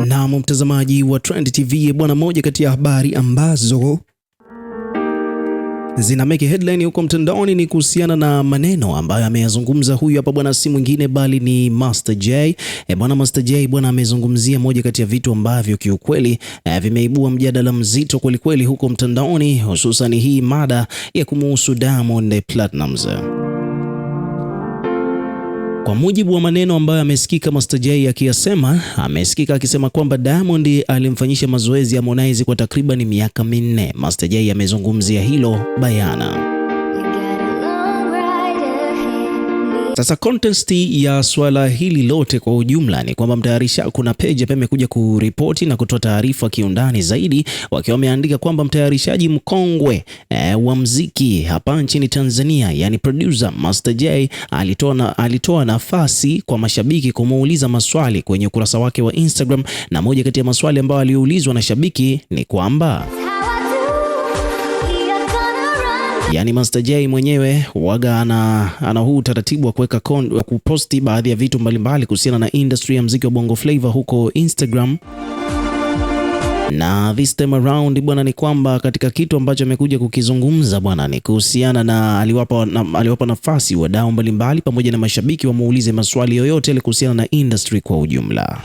Naam, mtazamaji wa Trend TV bwana, moja kati ya habari ambazo zina make headline huko mtandaoni ni kuhusiana na maneno ambayo ameyazungumza huyu hapa bwana, si mwingine bali ni Master J. Bwana Master J bwana amezungumzia moja kati ya vitu ambavyo kiukweli vimeibua mjadala mzito kwelikweli huko mtandaoni, hususan hii mada ya kumuhusu Diamond Platnumz. Kwa mujibu wa maneno ambayo amesikika Master J akiyasema, amesikika akisema kwamba Diamond alimfanyisha mazoezi ya Harmonize kwa takriban miaka 4. Master J amezungumzia hilo bayana. Sasa context ya swala hili lote kwa ujumla ni kwamba mtayarisha, kuna page hapa imekuja kuripoti na kutoa taarifa kiundani zaidi, wakiwa wameandika kwamba mtayarishaji mkongwe wa mziki hapa nchini Tanzania, yani producer Master J alitoa nafasi kwa mashabiki kumuuliza maswali kwenye ukurasa wake wa Instagram, na moja kati ya maswali ambayo aliulizwa na shabiki ni kwamba yaani Master J mwenyewe waga ana huu utaratibu wa kuweka kuposti baadhi ya vitu mbalimbali kuhusiana na industry ya mziki wa Bongo Flava huko Instagram. Na this time around bwana, ni kwamba katika kitu ambacho amekuja kukizungumza bwana ni kuhusiana na aliwapa nafasi wadau mbalimbali pamoja na mashabiki wamuulize maswali yoyote ile kuhusiana na industry kwa ujumla.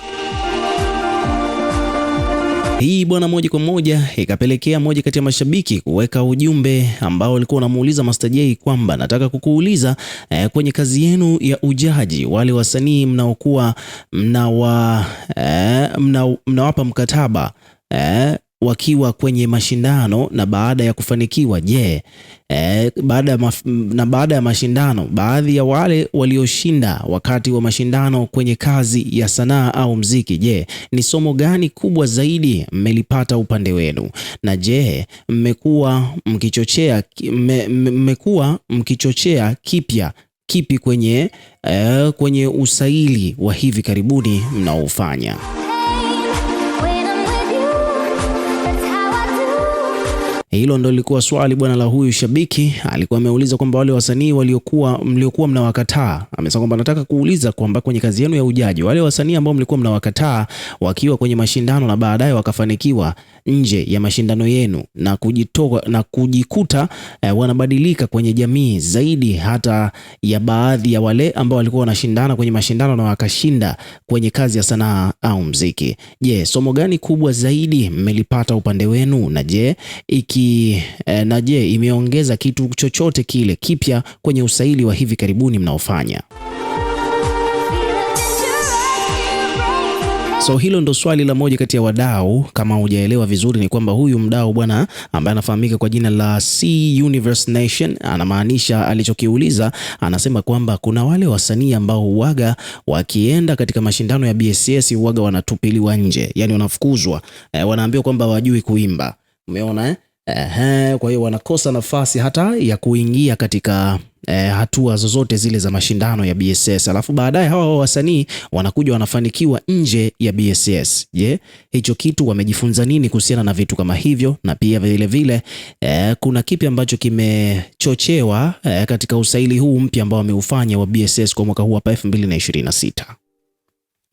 Hii bwana, moja kwa moja ikapelekea moja kati ya mashabiki kuweka ujumbe ambao walikuwa wanamuuliza Master J kwamba nataka kukuuliza kwenye kazi yenu ya ujaji, wale wasanii mnaokuwa mnawapa mkataba wakiwa kwenye mashindano na baada ya kufanikiwa, je, baada ya mashindano, baadhi ya wale walioshinda wakati wa mashindano kwenye kazi ya sanaa au mziki, je, ni somo gani kubwa zaidi mmelipata upande wenu? Na je, mmekuwa mkichochea kipya kipi kwenye usaili wa hivi karibuni mnaofanya? Hilo ndo lilikuwa swali bwana la huyu shabiki. Alikuwa ameuliza kwamba wale wasanii waliokuwa mliokuwa mnawakataa, amesema kwamba nataka kuuliza kwamba kwenye kazi yenu ya ujaji, wale wasanii ambao mlikuwa mnawakataa wakiwa kwenye mashindano na baadaye wakafanikiwa nje ya mashindano yenu na kujitoa na kujikuta wanabadilika kwenye jamii zaidi hata ya baadhi ya wale ambao walikuwa wanashindana kwenye mashindano na wakashinda kwenye kazi ya sanaa au mziki. Je, somo gani kubwa zaidi mmelipata upande wenu? Na je, imeongeza kitu chochote kile kipya kwenye usaili wa hivi karibuni mnaofanya? So hilo ndo swali la moja kati ya wadau. Kama hujaelewa vizuri, ni kwamba huyu mdau bwana ambaye anafahamika kwa jina la C Universe Nation anamaanisha alichokiuliza, anasema kwamba kuna wale wasanii ambao huaga wakienda katika mashindano ya BSS huaga wanatupiliwa nje, yani wanafukuzwa, wanaambiwa kwamba hawajui kuimba. Umeona eh? Kwa hiyo wanakosa nafasi hata ya kuingia katika hatua zozote zile za mashindano ya BSS, alafu baadaye hawa wasanii wanakuja wanafanikiwa nje ya BSS. Je, hicho kitu wamejifunza nini kuhusiana na vitu kama hivyo? Na pia vile vile kuna kipi ambacho kimechochewa katika usaili huu mpya ambao wameufanya wa BSS kwa mwaka huu hapa 2026?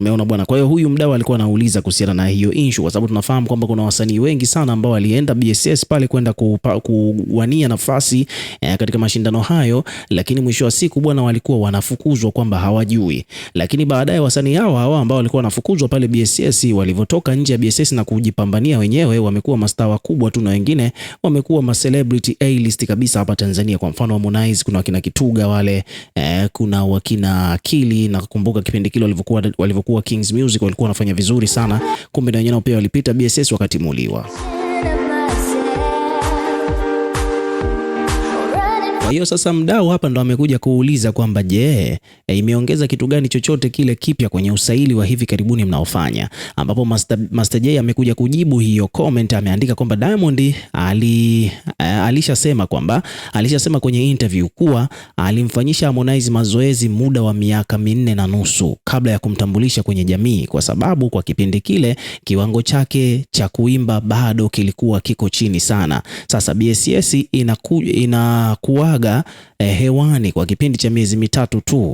Umeona bwana. Kwa hiyo huyu mdau alikuwa anauliza kuhusiana na hiyo issue, kwa sababu tunafahamu kwamba kuna wasanii wengi sana ambao walienda BSS pale kwenda kuwania nafasi katika mashindano hayo, lakini mwisho wa siku bwana, walikuwa wanafukuzwa kwamba hawajui. Lakini baadaye wasanii hao hao ambao walikuwa wanafukuzwa pale BSS, walivyotoka nje ya BSS na kujipambania wenyewe, wamekuwa mastaa wakubwa tu, na wengine wamekuwa ma celebrity A-list kabisa hapa Tanzania. Kwa mfano Harmonize, kuna wakina Kituga wale, kuna wakina Akili, na kukumbuka kipindi kile walivyokuwa Kings Music walikuwa wanafanya vizuri sana, kumbe na wenyewe pia walipita BSS wakatimuliwa. Kwa hiyo sasa mdau hapa ndo amekuja kuuliza kwamba je, imeongeza kitu gani chochote kile kipya kwenye usaili wa hivi karibuni mnaofanya, ambapo Master J amekuja kujibu hiyo comment. Ameandika kwamba Diamond alishasema kwenye interview kuwa alimfanyisha Harmonize mazoezi muda wa miaka 4.5 kabla ya kumtambulisha kwenye jamii, kwa sababu kwa kipindi kile kiwango chake cha kuimba bado kilikuwa kiko chini sana. Sasa BSS inakuwa Alikuwaga hewani kwa kipindi cha miezi 3 tu.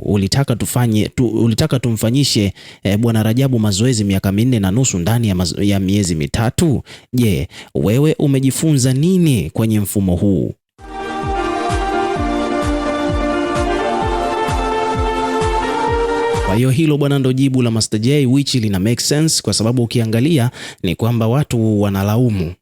Ulitaka tumfanyishe Bwana Rajabu mazoezi miaka 4.5 ndani ya miezi 3? Je, wewe umejifunza nini kwenye mfumo huu? Kwa hiyo hilo bwana ndo jibu la Master J, which lina make sense kwa sababu ukiangalia ni kwamba watu wanalaumu.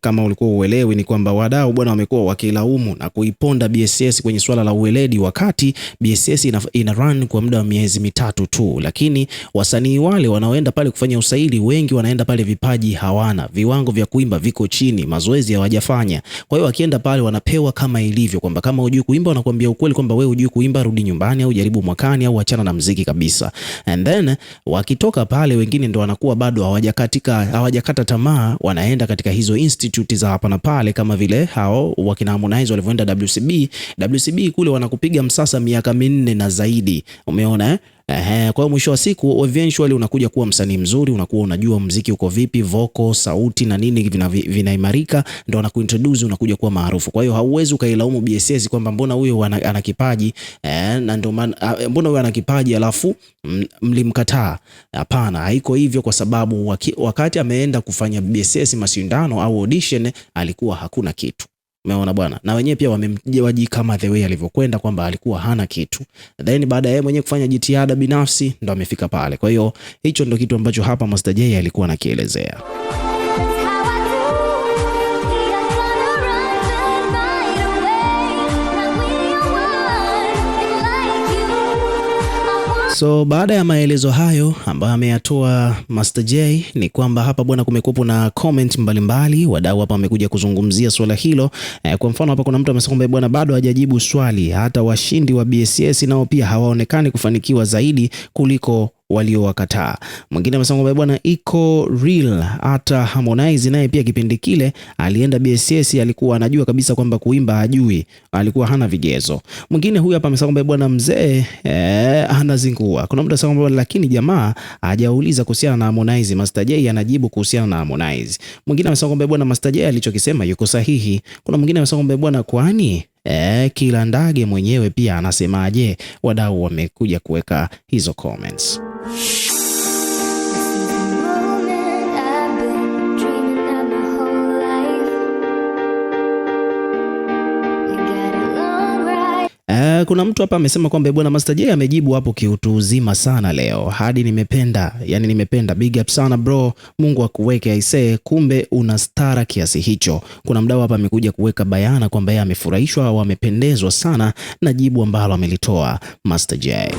Kama ulikuwa uelewi ni kwamba wadau bwana wamekuwa wakilaumu na kuiponda BSS kwenye swala la uweledi, wakati BSS ina run kwa muda wa miezi 3 tu, lakini wasanii wale wanaoenda pale kufanya usaili wengi wanaenda pale vipaji hawana, viwango vya kuimba viko chini, mazoezi hawajafanya. Kwa hiyo wakienda pale wanapewa kama ilivyo, kwamba kama hujui kuimba wanakuambia ukweli kwamba wewe hujui kuimba, rudi nyumbani au jaribu mwakani au achana na mziki kabisa. And then wakitoka pale wengine ndo wanakuwa bado hawajakata tamaa, wanaenda katika hizo institute za hapa na pale, kama vile hao wakina Harmonize walivyoenda WCB. WCB kule wanakupiga msasa miaka 4 na zaidi, umeona eh? Kwa hiyo mwisho wa siku eventually unakuja kuwa msanii mzuri, unakuwa unajua mziki uko vipi, vocal, sauti na nini vinaimarika, ndo anakuintroduce unakuja kuwa maarufu. Kwa hiyo hauwezi ukailaumu BSS kwamba mbona huyo ana kipaji na ndio maana mbona huyo ana kipaji alafu mlimkataa. Hapana, haiko hivyo, kwa sababu wakati ameenda kufanya BSS mashindano au audition alikuwa hakuna kitu. Umeona bwana, na wenyewe pia wamemjaji kama the way alivyokwenda kwamba alikuwa hana kitu, then baada ya yeye mwenyewe kufanya jitihada binafsi ndo amefika pale. Kwa hiyo hicho ndo kitu ambacho hapa Master J alikuwa anakielezea. So baada ya maelezo hayo ambayo ameyatoa Master J ni kwamba hapa bwana kumekuwepo na comment mbalimbali, wadau hapa wamekuja kuzungumzia swala hilo. Kwa mfano hapa kuna mtu amesema kwamba bwana bado hajajibu swali, hata washindi wa BSS nao pia hawaonekani kufanikiwa zaidi kuliko waliowakataa. Mwingine amesema kwamba bwana iko real, hata Harmonize naye pia kipindi kile alienda BSS alikuwa anajua kabisa kwamba kuimba hajui, alikuwa hana vigezo. Mwingine huyu hapa amesema kwamba bwana mzee anazingua. Kuna mtu anasema kwamba lakini jamaa hajauliza kuhusiana na Harmonize, Master J anajibu kuhusiana na Harmonize. Mwingine amesema kwamba bwana Master J alichokisema yuko sahihi. Kuna mwingine amesema kwamba bwana kwani kila ndage mwenyewe pia anasemaje? Wadau wamekuja kuweka hizo comments. Kuna mtu hapa amesema kwamba bwana Master J amejibu hapo kiutu uzima sana leo, hadi nimependa, yani nimependa. Big up sana bro, Mungu akuweke aisee, kumbe una stara kiasi hicho. Kuna mdau hapa amekuja kuweka bayana kwamba yeye amefurahishwa au amependezwa sana na jibu ambalo amelitoa Master J.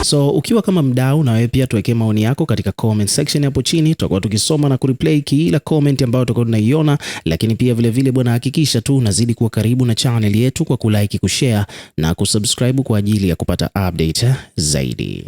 So ukiwa kama mdau na wewe pia tuwekee maoni yako katika comment section hapo chini, tutakuwa tukisoma na kureplay kila comment ambayo tutakuwa tunaiona. Lakini pia vile vile bwana, hakikisha tu unazidi kuwa karibu na channel yetu kwa kulike, kushare na kusubscribe kwa ajili ya kupata update zaidi.